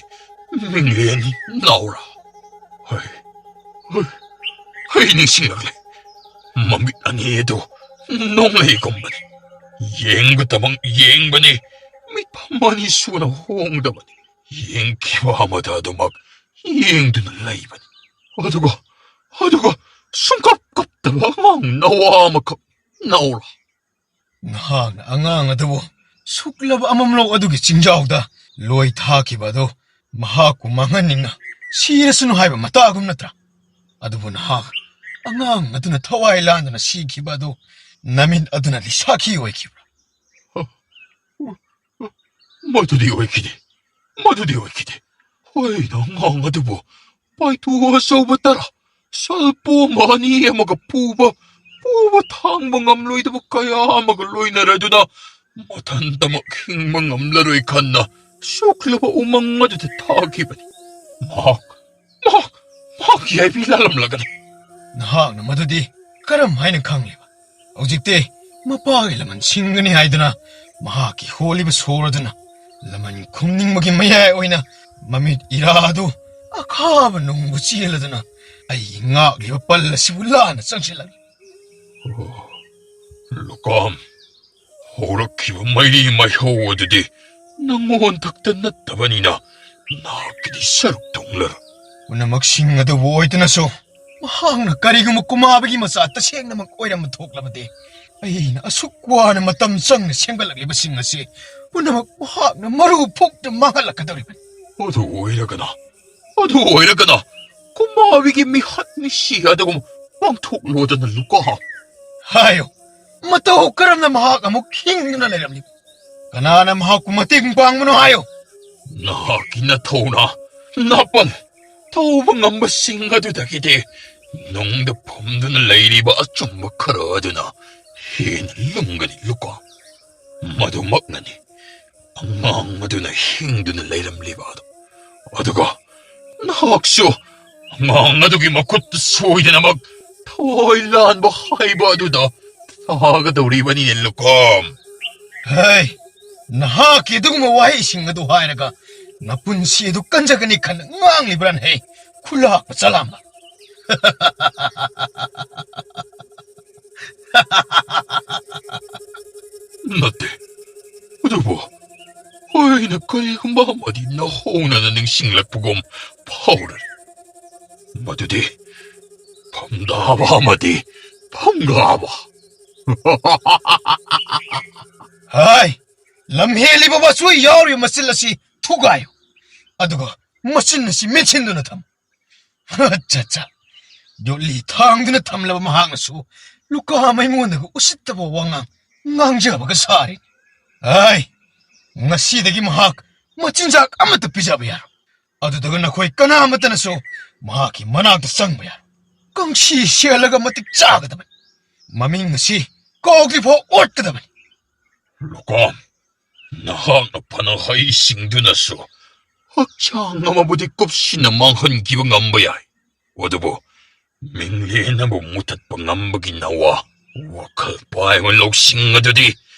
ꯃꯤꯡꯂꯦꯟꯅꯤ ꯅꯥꯎꯔꯥ꯫ ꯍꯩ, ꯍꯩ, ꯍꯩ, ꯅꯤꯡꯁꯤꯡꯂꯛꯂꯦ꯫ ꯃꯃꯤꯠ ꯑꯅꯤ ꯑꯗꯨ ꯅꯣꯡꯂꯩꯒꯨꯝꯕꯅꯤ꯫ ꯌꯦꯡꯕꯇꯃꯛ ꯌꯦꯡꯕꯅꯤ, ꯃꯤꯠꯐꯝ ꯑꯅꯤ ꯁꯨꯅ ꯍꯣꯡꯗꯕꯅꯤ꯫ ꯌꯦꯡꯈꯤꯕ ꯑꯃꯗ ꯑꯗꯨꯃꯛ ꯌꯦꯡꯗꯨꯅ ꯂꯩꯕꯅꯤ꯫ ꯑꯗꯨꯒ, ꯑꯗꯨꯒ ꯁꯨꯡꯀꯞ ꯀꯞꯇꯕ ꯑꯉꯥꯡ ꯅꯋꯥ ꯑꯃꯈꯛ ꯅꯥꯎꯔꯥ꯫ ꯅꯍꯥꯛꯅ ꯑꯉꯥꯡ ꯑꯗꯨꯕꯨ ꯁꯨꯛꯂꯕ ꯑꯃꯝꯂꯧ ꯑꯗꯨꯒꯤ ꯆꯤꯡꯖꯥꯎꯗ ꯂꯣꯏ ꯊꯥꯈꯤꯕ ꯑꯗꯨ ꯃꯍꯥꯛꯄꯨ ꯃꯥꯡꯍꯟꯅꯤꯡꯅ ꯁꯤꯔꯁꯅꯨ ꯍꯥꯏꯕ ꯃꯇꯥꯒꯨꯝ ꯅꯠꯇ꯭ꯔꯥ? ꯑꯗꯨꯕꯨ ꯅꯍꯥꯛ ꯑꯉꯥꯡ ꯑꯗꯨꯅ ꯊꯋꯥꯏ ꯂꯥꯟꯗꯨꯅ ꯁꯤꯈꯤꯕ ꯑꯗꯨ ꯅꯃꯤꯠ ꯑꯗꯨꯅꯗꯤ ꯁꯥꯈꯤ ꯑꯣꯏꯈꯤꯕ꯭ꯔꯥ? ꯃꯗꯨꯗꯤ ꯑꯣꯏꯈꯤꯗꯦ, ꯃꯗꯨꯗꯤ ꯑꯣꯏꯈꯤꯗꯦ꯫ ꯑꯩꯅ ꯑꯉꯥꯡ ꯑꯗꯨꯕꯨ ꯄꯥꯏꯇꯨ ꯑꯆꯧꯕ ꯇꯔꯥ ꯁꯜꯄꯣꯝꯕ ꯑꯅꯤ ꯑꯃꯒ ꯄꯨꯕ, ꯄꯨꯕ ꯊꯥꯡꯕ ꯉꯝꯂꯣꯏꯗꯕ ꯀꯌꯥ ꯑꯃꯒ ꯂꯣꯏꯅꯔꯗꯨꯅ ꯃꯊꯟꯇꯃꯛ ꯍꯤꯡꯕ ꯉꯝꯂꯔꯣꯏ ꯈꯟꯅ ꯁꯣꯛꯂꯕ ꯎꯃꯪ ꯑꯗꯨꯗ ꯊꯥꯈꯤꯕꯅꯤ꯫ ꯃꯍꯥꯛ, ꯃꯍꯥꯛ, ꯃꯍꯥꯛ ꯌꯥꯏꯕꯤ ꯂꯥꯜꯂꯝꯂꯒꯅꯤ꯫ ꯅꯍꯥꯛꯅ ꯃꯗꯨꯗꯤ ꯀꯔꯝ ꯍꯥꯏꯅ ꯈꯪꯂꯤꯕ? ꯍꯧꯖꯤꯛꯇꯤ ꯃꯄꯥꯒꯤ ꯂꯃꯟ ꯁꯤꯡꯒꯅꯤ ꯍꯥꯏꯗꯨꯅ ꯃꯍꯥꯛꯀꯤ ꯍꯣꯜꯂꯤꯕ ꯁꯣꯔ ꯑꯗꯨꯅ ꯂꯃꯟ ꯈꯨꯝꯅꯤꯡꯕꯒꯤ ꯃꯌꯥꯏ ꯑꯣꯏꯅ ꯃꯃꯤꯠ ꯏꯔꯥ ꯑꯗꯨ ꯑꯈꯥꯕ ꯅꯨꯡꯕꯨ ꯆꯦꯜꯂꯗꯨꯅ ꯑꯩꯒꯤ ꯉꯥꯛꯂꯤꯕ ꯄꯜ ꯑꯁꯤꯕꯨ ꯂꯥꯟꯅ ꯆꯪꯁꯤꯜꯂꯛꯂꯤ꯫ ꯑꯣ, ꯂꯨꯀꯥꯝ, ꯍꯧꯔꯛꯈꯤꯕ ꯃꯩꯔꯤ ꯃꯩꯍꯧ ꯑꯗꯨꯗꯤ ꯅꯉꯣꯟ ꯈꯛꯇ ꯅꯠꯇꯕꯅꯤꯅ ꯅꯍꯥꯛꯀꯤꯗꯤ ꯁꯔꯨꯛ ꯊꯨꯡꯂꯔꯣꯏ꯫ ꯄꯨꯝꯅꯃꯛꯁꯤꯡ ꯑꯗꯨꯕꯨ ꯑꯣꯏꯗꯨꯅꯁꯨ ꯃꯍꯥꯛꯅ ꯀꯔꯤꯒꯨꯝꯕ ꯀꯨꯃꯥꯕꯒꯤ ꯃꯆꯥ ꯇꯁꯦꯡꯅꯃꯛ ꯑꯣꯏꯔꯝꯕ ꯊꯣꯛꯂꯕꯗꯤ ꯑꯩꯅ ꯑꯁꯨꯛ ꯋꯥꯅ ꯃꯇꯝ ꯆꯪꯅ ꯁꯦꯝꯒꯠꯂꯛꯂꯤꯕꯁꯤꯡ ꯑꯁꯤ ꯄꯨꯝꯅꯃꯛ ꯃꯍꯥꯛꯅ ꯃꯔꯨ ꯐꯨꯛꯇ ꯃꯥꯡꯍꯜꯂꯛꯀꯗꯧꯔꯤꯕꯅꯤ꯫ ꯑꯗꯨ ꯑꯣꯏꯔꯒꯅ, ꯑꯗꯨ ꯑꯣꯏꯔꯒꯅ ꯀꯨꯃꯥꯕꯤꯒꯤ ꯃꯤꯍꯥꯠ ꯃꯤꯁꯤ ꯑꯗꯨꯒꯨꯝ ꯄꯥꯡꯊꯣꯛꯂꯣꯗꯅ ꯂꯨꯀꯥ꯫ ꯍꯥꯏꯌꯨ, ꯃꯇꯧ ꯀꯔꯝꯅ ꯃꯍꯥꯛ ꯑꯃꯨꯛ ꯍꯤꯡꯗꯨꯅ ꯂꯩꯔꯝꯂꯤꯕ? ꯀꯅꯥꯅ ꯃꯍꯥꯛꯄꯨ ꯃꯇꯦꯡ ꯄꯥꯡꯕꯅꯣ ꯍꯥꯏꯌꯨ꯫ ꯅꯍꯥꯛꯀꯤ ꯅꯊꯧꯅ ꯅꯥꯄꯜ ꯇꯧꯕ ꯉꯝꯕꯁꯤꯡ ꯑꯗꯨꯗꯒꯤꯗꯤ ꯅꯨꯡꯗ ꯐꯝꯗꯨꯅ ꯂꯩꯔꯤꯕ ꯑꯆꯨꯝꯕ ꯈꯔ ꯑꯗꯨꯅ ꯍꯦꯟꯅ ꯂꯨꯝꯒꯅꯤ ꯂꯨꯀꯥ꯫ ꯃꯗꯨꯃꯛꯅꯅꯤ ꯑꯉꯥꯡ ꯑꯗꯨꯅ ꯍꯤꯡꯗꯨꯅ ꯂꯩꯔꯝꯂꯤꯕ ꯑꯗꯨ꯫ ꯑꯗꯨꯒ ꯅꯍꯥꯛꯁꯨ ꯑꯉꯥꯡ ꯑꯗꯨꯒꯤ ꯃꯈꯨꯠꯇ ꯁꯣꯏꯗꯅꯃꯛ ꯊꯋꯥꯏ ꯂꯥꯟꯕ ꯍꯥꯏꯕ ꯑꯗꯨꯗ ꯊꯥꯒꯗꯧꯔꯤꯕꯅꯤꯅꯦ ꯂꯨꯀꯥꯝ꯫ ꯍꯩ, ꯅꯍꯥꯛꯀꯤ ꯑꯗꯨꯒꯨꯝꯕ ꯋꯥꯍꯩꯁꯤꯡ ꯑꯗꯨ ꯍꯥꯏꯔꯒ ꯅꯄꯨꯟꯁꯤ ꯑꯗꯨ ꯀꯟꯖꯒꯅꯤ ꯈꯟꯅ ꯉꯥꯡꯂꯤꯕ꯭ꯔꯥꯅ ꯍꯦ, ꯈꯨꯂꯥꯛꯄ ꯆꯂꯥꯝꯕ? ꯅꯠꯇꯦ꯫ ꯑꯗꯨꯕꯨ ꯑꯩꯅ ꯀꯔꯤꯒꯨꯝꯕ ꯑꯃꯗꯤ ꯅꯧꯍꯧꯅꯅ ꯅꯤꯡꯁꯤꯡꯂꯛꯄꯒꯨꯝ ꯐꯥꯎꯔꯦ꯫ ꯃꯗꯨꯗꯤ ꯐꯝꯗꯥꯕ ꯑꯃꯗꯤ ꯐꯝꯒꯥꯕ꯫ ꯍꯥꯏ, ꯂꯝꯍꯦꯜꯂꯤꯕ ꯋꯥꯆꯣꯏ ꯌꯥꯎꯔꯤꯕ ꯃꯆꯤꯜ ꯑꯁꯤ ꯊꯨꯒꯥꯏꯌꯨ, ꯑꯗꯨꯒ ꯃꯆꯤꯟ ꯑꯁꯤ ꯃꯦꯠꯁꯤꯟꯗꯨꯅ ꯊꯝꯃꯨ꯫ ꯑꯠꯆꯥ, ꯑꯠꯆꯥ꯫ ꯌꯣꯠꯂꯤ ꯊꯥꯡꯗꯨꯅ ꯊꯝꯂꯕ ꯃꯍꯥꯛꯅꯁꯨ ꯂꯨꯀꯥ ꯃꯩꯉꯣꯟꯗꯒ ꯎꯁꯤꯠꯇꯕ ꯋꯥꯉꯥꯡ ꯉꯥꯡꯖꯕꯒ ꯁꯥꯔꯤ꯫ ꯑꯩ ꯉꯁꯤꯗꯒꯤ ꯃꯍꯥꯛ ꯃꯆꯤꯟꯖꯥꯛ ꯑꯃꯠꯇ ꯄꯤꯖꯕ ꯌꯥꯔꯣꯏ꯫ ꯑꯗꯨꯗꯨꯒ ꯅꯈꯣꯏ ꯀꯅꯥ ꯑꯃꯠꯇꯅꯁꯨ ꯃꯍꯥꯛꯀꯤ ꯃꯅꯥꯛꯇ ꯆꯪꯕ ꯌꯥꯔꯣꯏ꯫ ꯀꯪꯁꯤ ꯁꯦꯜꯂꯒ ꯃꯇꯤꯛ ꯆꯥꯒꯗꯕꯅꯤ꯫ ꯃꯃꯤꯡ ꯑꯁꯤ ꯀꯥꯎꯗ꯭ꯔꯤꯐꯥꯎ ꯑꯣꯠꯀꯗꯕꯅꯤ꯫ ꯂꯨꯀꯥꯝ, ꯅꯍꯥꯛꯅ ꯐꯅ ꯍꯩꯁꯤꯡꯗꯨꯅꯁꯨ ꯍꯛꯆꯥꯡ ꯑꯃꯕꯨꯗꯤ ꯀꯨꯞꯁꯤꯟꯅ ꯃꯥꯡꯍꯟꯈꯤꯕ ꯉꯝꯕ ꯌꯥꯏ, ꯑꯗꯨꯕꯨ ꯃꯤꯡꯂꯦꯟ ꯑꯃꯕꯨ ꯃꯨꯊꯠꯄ ꯉꯝꯕꯒꯤ ꯅꯋꯥ, ꯋꯥꯈꯜ ꯄꯥꯏꯕ ꯂꯧꯁꯤꯡ ꯑꯗꯨꯗꯤ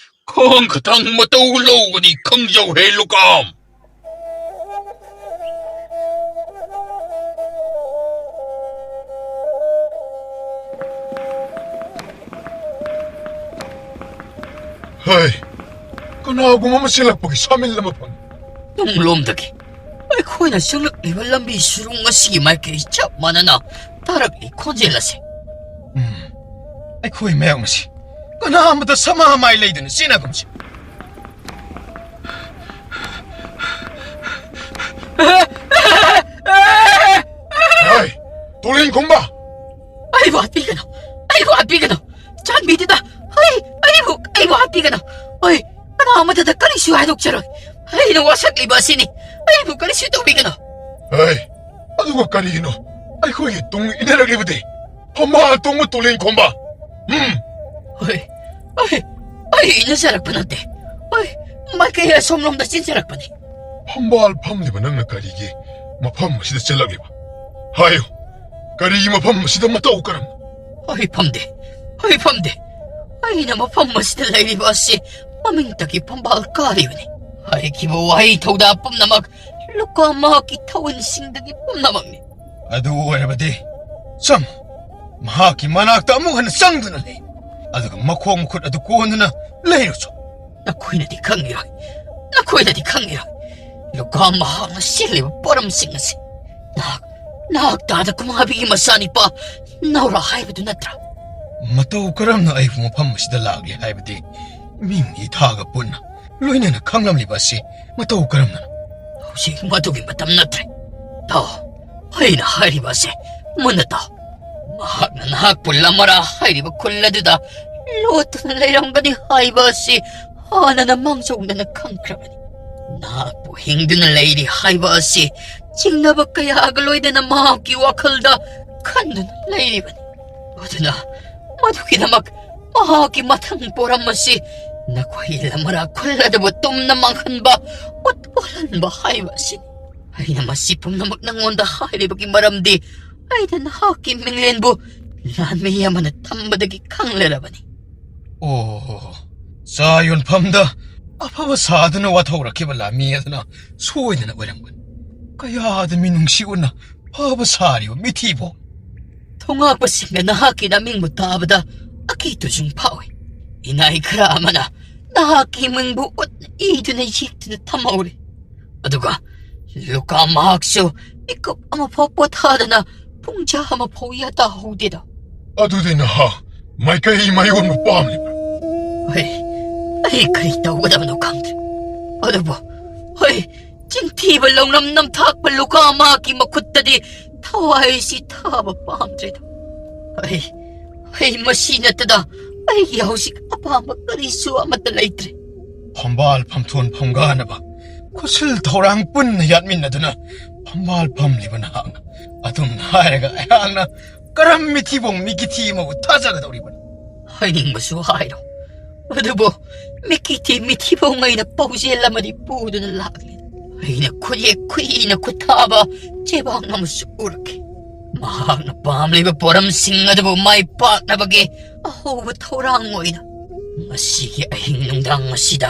ꯈꯣꯡ ꯈꯇꯪ ꯃꯇꯧ ꯂꯧꯒꯅꯤ, ꯈꯪꯖꯧꯍꯦ ꯂꯨꯀꯥꯝ꯫ ꯍꯩ, ꯀꯅꯥꯒꯨꯝꯕ ꯑꯃ ꯆꯦꯜꯂꯛꯄꯒꯤ ꯁꯥꯃꯤꯜ ꯑꯃ ꯐꯪꯉꯤ꯫ ꯇꯨꯡꯂꯣꯝꯗꯒꯤ ꯑꯩꯈꯣꯏꯅ ꯆꯪꯂꯛꯂꯤꯕ ꯂꯝꯕꯤ ꯁꯨꯔꯨꯡ ꯑꯁꯤꯒꯤ ꯃꯥꯏꯀꯩ ꯆꯞ ꯃꯥꯟꯅꯅ ꯇꯥꯔꯛꯂꯤ ꯈꯣꯟꯖꯦꯜ ꯑꯁꯤ꯫ ꯎꯝ, ꯑꯩꯈꯣꯏ ꯃꯌꯥꯝ ꯑꯁꯤ ꯀꯅꯥ ꯑꯃꯠꯇ ꯁꯃꯥ ꯃꯥꯏ ꯂꯩꯗꯅ ꯆꯦꯟꯅꯒꯨꯝꯁꯤ꯫ ꯍꯩ, ꯇꯨꯂꯦꯟ ꯈꯨꯝꯕ! ꯑꯩꯕꯨ ꯍꯥꯠꯄꯤꯒꯅꯨ! ꯑꯩꯕꯨ ꯍꯥꯠꯄꯤꯒꯅꯨ! ꯆꯥꯟꯕꯤꯗꯨꯅ ꯑꯩ, ꯑꯩꯕꯨ, ꯑꯩꯕꯨ ꯍꯥꯠꯄꯤꯒꯅꯨ! ꯑꯩ ꯀꯅꯥ ꯑꯃꯠꯇꯗ ꯀꯔꯤꯁꯨ ꯍꯥꯏꯗꯣꯛꯆꯔꯣꯏ꯫ ꯑꯩꯅ ꯋꯥꯁꯛꯂꯤꯕ ꯑꯁꯤꯅꯤ꯫ ꯑꯩꯕꯨ ꯀꯔꯤꯁꯨ ꯇꯧꯕꯤꯒꯅꯨ꯫ ꯍꯩ, ꯑꯗꯨꯒ ꯀꯔꯤꯒꯤꯅꯣ ꯑꯩꯈꯣꯏꯒꯤ ꯇꯨꯡ ꯏꯟꯅꯔꯛꯂꯤꯕꯗꯤ? ꯐꯝꯕꯥꯜ ꯇꯣꯡꯕ ꯇꯨꯂꯦꯟ ꯈꯣꯝꯕ! ꯎꯝ꯫ ꯍꯣꯏ, ꯑꯩ, ꯑꯩ ꯏꯟꯅꯖꯔꯛꯄ ꯅꯠꯇꯦ꯫ ꯍꯣꯏ, ꯃꯥꯏꯀꯩ ꯑꯁꯣꯝꯂꯣꯝꯗ ꯆꯦꯟꯖꯔꯛꯄꯅꯤ꯫ ꯐꯝꯕꯥꯜ ꯐꯝꯂꯤꯕ ꯅꯪꯅ ꯀꯔꯤꯒꯤ ꯃꯐꯝ ꯑꯁꯤꯗ ꯆꯦꯜꯂꯛꯂꯤꯕ? ꯍꯥꯏꯌꯨ, ꯀꯔꯤꯒꯤ ꯃꯐꯝ ꯑꯁꯤꯗ ꯃꯇꯧ ꯀꯔꯝꯅ? ꯑꯩ ꯐꯝꯗꯦ, ꯑꯩ ꯐꯝꯗꯦ꯫ ꯑꯩꯅ ꯃꯐꯝ ꯑꯁꯤꯗ ꯂꯩꯔꯤꯕ ꯑꯁꯤ ꯃꯃꯤꯡꯇꯒꯤ ꯐꯝꯕꯥꯜ ꯀꯥꯔꯤꯕꯅꯤ꯫ ꯍꯥꯏꯈꯤꯕ ꯋꯥꯍꯩ ꯊꯧꯗꯥ ꯄꯨꯝꯅꯃꯛ ꯂꯨꯀꯥ ꯃꯍꯥꯛꯀꯤ ꯊꯋꯟꯁꯤꯡꯗꯒꯤ ꯄꯨꯝꯅꯃꯛꯅꯤ꯫ ꯑꯗꯨ ꯑꯣꯏꯔꯕꯗꯤ ꯆꯪꯉꯨ꯫ ꯃꯍꯥꯛꯀꯤ ꯃꯅꯥꯛꯇ ꯑꯃꯨꯛ ꯍꯟꯅ ꯆꯪꯗꯨꯅ ꯂꯩ꯫ ꯑꯗꯨꯒ ꯃꯈꯣꯡ ꯃꯈꯨꯠ ꯑꯗꯨ ꯀꯣꯟꯗꯨꯅ ꯂꯩꯔꯨꯆꯣ꯫ ꯅꯈꯣꯏꯅꯗꯤ ꯈꯪꯉꯤꯔꯣꯏ, ꯅꯈꯣꯏꯅꯗꯤ ꯈꯪꯉꯤꯔꯣꯏ꯫ ꯂꯨꯀꯥ ꯃꯍꯥꯛꯅ ꯁꯤꯜꯂꯤꯕ ꯄꯣꯔꯝꯁꯤꯡ ꯑꯁꯤ꯫ ꯅꯍꯥꯛ, ꯅꯍꯥꯛ ꯇꯥꯗ ꯀꯨꯃꯥꯕꯤꯒꯤ ꯃꯆꯥꯅꯤꯄꯥ ꯅꯥꯎꯔꯥ ꯍꯥꯏꯕꯗꯨ ꯅꯠꯇ꯭ꯔꯥ? ꯃꯇꯧ ꯀꯔꯝꯅ ꯑꯩꯕꯨ ꯃꯐꯝ ꯑꯁꯤꯗ ꯂꯥꯛꯂꯤ ꯍꯥꯏꯕꯗꯤ ꯃꯤꯡ ꯏꯊꯥꯒ ꯄꯨꯟꯅ ꯂꯣꯏꯅꯅ ꯈꯪꯂꯝꯂꯤꯕ ꯑꯁꯤ ꯃꯇꯧ ꯀꯔꯝꯅꯅꯣ? ꯍꯧꯖꯤꯛ ꯃꯗꯨꯒꯤ ꯃꯇꯝ ꯅꯠꯇ꯭ꯔꯦ꯫ ꯇꯥꯎ, ꯑꯩꯅ ꯍꯥꯏꯔꯤꯕ ꯑꯁꯦ ꯃꯨꯟꯅ ꯇꯥꯎ꯫ ꯃꯍꯥꯛꯅ ꯅꯍꯥꯛꯄꯨ ꯂꯃꯔꯥ ꯍꯥꯏꯔꯤꯕ ꯈꯨꯜ ꯑꯗꯨꯗ ꯂꯣꯠꯇꯨꯅ ꯂꯩꯔꯝꯒꯅꯤ ꯍꯥꯏꯕ ꯑꯁꯤ ꯍꯥꯟꯅꯅ ꯃꯥꯡꯖꯧꯅꯅ ꯈꯪꯈ꯭ꯔꯕꯅꯤ꯫ ꯅꯍꯥꯛꯄꯨ ꯍꯤꯡꯗꯨꯅ ꯂꯩꯔꯤ ꯍꯥꯏꯕ ꯑꯁꯤ ꯆꯤꯡꯅꯕ ꯀꯌꯥꯒ ꯂꯣꯏꯅꯅ ꯃꯍꯥꯛꯀꯤ ꯋꯥꯈꯜꯗ ꯈꯟꯗꯨꯅ ꯂꯩꯔꯤꯕꯅꯤ꯫ ꯑꯗꯨꯅ ꯃꯗꯨꯒꯤꯗꯃꯛ ꯃꯍꯥꯛꯀꯤ ꯃꯊꯪ ꯄꯣꯔꯝ ꯑꯁꯤ ꯅꯈꯣꯏ ꯂꯝꯃꯔꯥ ꯈꯨꯜ ꯑꯗꯨꯕꯨ ꯇꯨꯝꯅ ꯃꯥꯡꯍꯟꯕ, ꯎꯠ ꯋꯥꯍꯟꯕ ꯍꯥꯏꯕ ꯑꯁꯤꯅꯤ꯫ ꯑꯩꯅ ꯃꯁꯤ ꯄꯨꯝꯅꯃꯛ ꯅꯉꯣꯟꯗ ꯍꯥꯏꯔꯤꯕꯒꯤ ꯃꯔꯝꯗꯤ, ꯑꯩꯅ ꯅꯍꯥꯛꯀꯤ ꯃꯤꯡꯂꯦꯟꯕꯨ ꯂꯥꯟꯃꯤ ꯑꯃꯅ ꯊꯝꯕꯗꯒꯤ ꯈꯪꯂꯔꯕꯅꯤ꯫ ꯑꯣ, ꯆꯥ ꯌꯣꯟꯐꯝꯗ ꯑꯐꯕ ꯁꯥꯗꯨꯅ ꯋꯥꯊꯧꯔꯛꯈꯤꯕ ꯂꯥꯟꯃꯤ ꯑꯗꯨꯅ ꯁꯣꯏꯗꯅ ꯑꯣꯏꯔꯝꯒꯅꯤ꯫ ꯀꯌꯥꯗ ꯃꯤꯅꯨꯡꯁꯤ ꯎꯅ ꯐꯕ ꯁꯥꯔꯤꯕ ꯃꯤꯊꯤꯕꯣꯡ! ꯊꯧꯉꯥꯛꯄꯁꯤꯡꯅ ꯅꯍꯥꯛꯀꯤ ꯅꯃꯤꯡꯕꯨ ꯇꯥꯕꯗ ꯑꯀꯤ ꯇꯨꯖꯨꯡ ꯐꯥꯎꯏ꯫ ꯏꯅꯥꯏ ꯈꯔ ꯑꯃꯅ ꯅꯍꯥꯛꯀꯤ ꯃꯤꯡꯕꯨ ꯎꯠꯅ ꯏꯗꯨꯅ ꯌꯦꯛꯇꯨꯅ ꯊꯝꯍꯧꯔꯤ꯫ ꯑꯗꯨꯒ ꯂꯨꯀꯥ ꯃꯍꯥꯛꯁꯨ ꯃꯤꯀꯨꯞ ꯑꯃꯐꯥꯎ ꯄꯣꯊꯥꯗꯅ ꯄꯨꯡꯖꯥ ꯑꯃꯐꯥꯎ ꯌꯥꯇꯥꯍꯧꯗꯦꯗꯣ꯫ ꯑꯗꯨꯗꯤ ꯅꯍꯥꯛ ꯃꯥꯏꯀꯩ ꯃꯥꯌꯣꯟꯕ ꯄꯥꯝꯂꯤꯕ꯭ꯔꯥ? ꯍꯣꯏ, ꯑꯩ ꯀꯔꯤ ꯇꯧꯒꯗꯕꯅꯣ ꯈꯪꯗ꯭ꯔꯦ꯫ ꯑꯗꯨꯕꯨ ꯍꯣꯏ, ꯆꯤꯟꯊꯤꯕ ꯂꯧꯅꯝ ꯅꯝꯊꯥꯛꯄ ꯂꯨꯀꯥ ꯃꯍꯥꯛꯀꯤ ꯃꯈꯨꯠꯇꯗꯤ ꯊꯋꯥꯏꯁꯤ ꯊꯥꯕ ꯄꯥꯝꯗ꯭ꯔꯦꯗ꯫ ꯑꯩ, ꯑꯩ ꯃꯁꯤ ꯅꯠꯇꯅ ꯑꯩꯒꯤ ꯍꯧꯖꯤꯛ ꯑꯄꯥꯝꯕ ꯀꯔꯤꯁꯨ ꯑꯃꯠꯇ ꯂꯩꯇ꯭ꯔꯦ꯫ ꯐꯝꯕꯥꯜ ꯐꯝꯊꯣꯟ ꯐꯝꯒꯥꯅꯕ ꯈꯨꯠꯁꯤꯜ ꯊꯧꯔꯥꯡ ꯄꯨꯟꯅ ꯌꯥꯠꯃꯤꯟꯅꯗꯨꯅ ꯐꯝꯕꯥꯜ ꯐꯝꯂꯤꯕ ꯅꯍꯥꯛꯅ ꯑꯗꯨꯝꯅ ꯍꯥꯏꯔꯒ ꯑꯩꯍꯥꯛꯅ ꯀꯔꯝ ꯃꯤꯊꯤꯕꯣꯡ ꯃꯤꯀꯤꯊꯤ ꯑꯃꯕꯨ ꯊꯥꯖꯒꯗꯧꯔꯤꯕꯅꯣ? ꯍꯥꯏꯅꯤꯡꯕꯁꯨ ꯍꯥꯏꯔꯣ, ꯑꯗꯨꯕꯨ ꯃꯤꯀꯤꯊꯤ ꯃꯤꯊꯤꯕꯣꯡ ꯑꯩꯅ ꯄꯥꯎꯖꯦꯜ ꯑꯃꯗꯤ ꯄꯨꯗꯨꯅ ꯂꯥꯛꯂꯤ꯫ ꯑꯩꯅ ꯈꯨꯌꯦꯛ ꯈꯨꯏꯅ ꯈꯨꯠꯊꯥꯕ ꯆꯦꯕꯥꯡ ꯑꯃꯁꯨ ꯎꯔꯛꯈꯤ꯫ ꯃꯍꯥꯛꯅ ꯄꯥꯝꯂꯤꯕ ꯄꯣꯔꯝꯁꯤꯡ ꯑꯗꯨꯕꯨ ꯃꯥꯏ ꯄꯥꯛꯅꯕꯒꯤ ꯑꯍꯧꯕ ꯊꯧꯔꯥꯡ ꯑꯣꯏꯅ ꯉꯁꯤꯒꯤ ꯑꯍꯤꯡ ꯅꯨꯡꯗꯥꯡ ꯑꯁꯤꯗ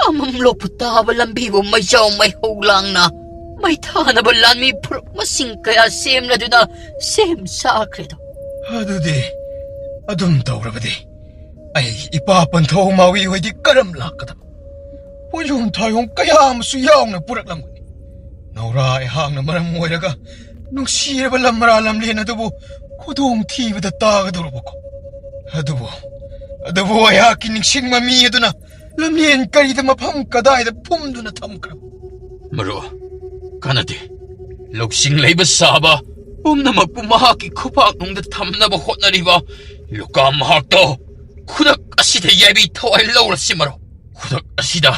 ꯑꯃꯝꯂꯣꯛꯄ ꯇꯥꯕ ꯂꯝꯕꯤꯕꯨ ꯃꯩꯖꯥꯎ ꯃꯩꯍꯧ ꯂꯥꯡꯅ ꯃꯩ ꯊꯥꯅꯕ ꯂꯥꯟꯃꯤ ꯐꯨꯔꯨꯞ ꯃꯁꯤꯡ ꯀꯌꯥ ꯁꯦꯝꯂꯗꯨꯅ ꯁꯦꯝ ꯁꯥꯈ꯭ꯔꯦꯗꯣ꯫ ꯑꯗꯨꯗꯤ ꯑꯗꯨꯝ ꯇꯧꯔꯕꯗꯤ ꯑꯩ ꯏꯄꯥ ꯄꯟꯊꯧ ꯃꯥꯋꯤ ꯍꯣꯏꯗꯤ ꯀꯔꯝ ꯂꯥꯛꯀꯗꯕ? ꯄꯣꯠꯌꯣꯝ ꯊꯥꯌꯣꯝ ꯀꯌꯥ ꯑꯃꯁꯨ ꯌꯥꯎꯅ ꯄꯨꯔꯛꯂꯝꯒꯅꯤ꯫ ꯅꯧꯔꯥ ꯑꯩꯍꯥꯛꯅ ꯃꯔꯝ ꯑꯣꯏꯔꯒ ꯅꯨꯡꯁꯤꯔꯕ ꯂꯝ ꯃꯔꯥ ꯂꯝꯂꯦꯟ ꯑꯗꯨꯕꯨ ꯈꯨꯗꯣꯡ ꯊꯤꯕꯗ ꯇꯥꯒꯗꯧꯔꯕꯀꯣ꯫ ꯑꯗꯨꯕꯨ, ꯑꯗꯨꯕꯨ ꯑꯩꯍꯥꯛꯀꯤ ꯅꯤꯡꯁꯤꯡꯕ ꯃꯤ ꯑꯗꯨꯅ ꯂꯝꯂꯦꯟ ꯀꯔꯤꯗ ꯃꯐꯝ ꯀꯗꯥꯏꯗ ꯐꯨꯝꯗꯨꯅ ꯊꯝꯈ꯭ꯔꯕ? ꯃꯔꯨꯞ, ꯀꯥꯟꯅꯗꯦ꯫ ꯂꯧꯁꯤꯡ ꯂꯩꯕ ꯁꯥꯕ ꯄꯨꯝꯅꯃꯛꯄꯨ ꯃꯍꯥꯛꯀꯤ ꯈꯨꯄꯥꯛꯅꯨꯡꯗ ꯊꯝꯅꯕ ꯍꯣꯠꯅꯔꯤꯕ ꯂꯨꯀꯥ ꯃꯍꯥꯛꯇꯣ ꯈꯨꯗꯛ ꯑꯁꯤꯗ ꯌꯥꯏꯕꯤ ꯊꯋꯥꯏ ꯂꯧꯔꯁꯤ ꯃꯔꯨꯞ꯫ ꯈꯨꯗꯛ ꯑꯁꯤꯗ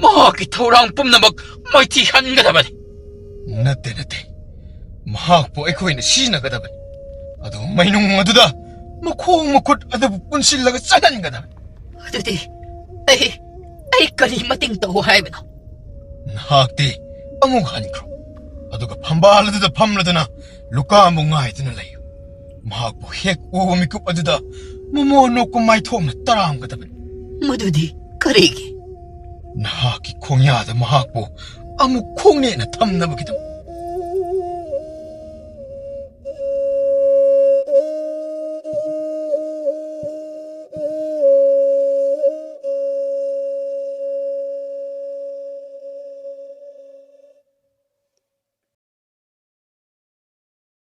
ꯃꯍꯥꯛꯀꯤ ꯊꯧꯔꯥꯡ ꯄꯨꯝꯅꯃꯛ ꯃꯥꯏꯊꯤꯍꯟꯒꯗꯕꯅꯤ꯫ ꯅꯠꯇꯦ, ꯅꯠꯇꯦ꯫ ꯃꯍꯥꯛꯄꯨ ꯑꯩꯈꯣꯏꯅ ꯁꯤꯖꯤꯟꯅꯒꯗꯕꯅꯤ꯫ ꯑꯗꯨ ꯃꯩꯅꯨꯡ ꯑꯗꯨꯗ ꯃꯈꯣꯡ ꯃꯈꯨꯠ ꯑꯗꯨꯕꯨ ꯄꯨꯟꯁꯤꯜꯂꯒ ꯆꯪꯍꯟꯒꯗꯕꯅꯤ꯫ ꯑꯗꯨꯗꯤ ꯑꯩ, ꯑꯩ ꯀꯔꯤ ꯃꯇꯦꯡ ꯇꯧ ꯍꯥꯏꯕꯅꯣ? ꯅꯍꯥꯛꯇꯤ ꯑꯃꯨꯛ ꯍꯟꯈ꯭ꯔꯣ, ꯑꯗꯨꯒ ꯐꯝꯕꯥꯜ ꯑꯗꯨꯗ ꯐꯝꯂꯗꯨꯅ ꯂꯨꯀꯥꯝꯕꯨ ꯉꯥꯏꯗꯨꯅ ꯂꯩꯌꯨ꯫ ꯃꯍꯥꯛꯄꯨ ꯍꯦꯛ ꯎꯕ ꯃꯤꯀꯨꯞ ꯑꯗꯨꯗ ꯃꯣꯃꯣꯟ ꯅꯣꯛꯄ ꯃꯥꯏꯊꯣꯡꯅ ꯇꯔꯥꯝꯒꯗꯕꯅꯤ꯫ ꯃꯗꯨꯗꯤ ꯀꯔꯤꯒꯤ? ꯅꯍꯥꯛꯀꯤ ꯈꯣꯡꯌꯥꯗ ꯃꯍꯥꯛꯄꯨ ꯑꯃꯨꯛ ꯈꯣꯡꯅꯦꯠꯅ ꯊꯝꯅꯕꯒꯤꯗꯃꯛ꯫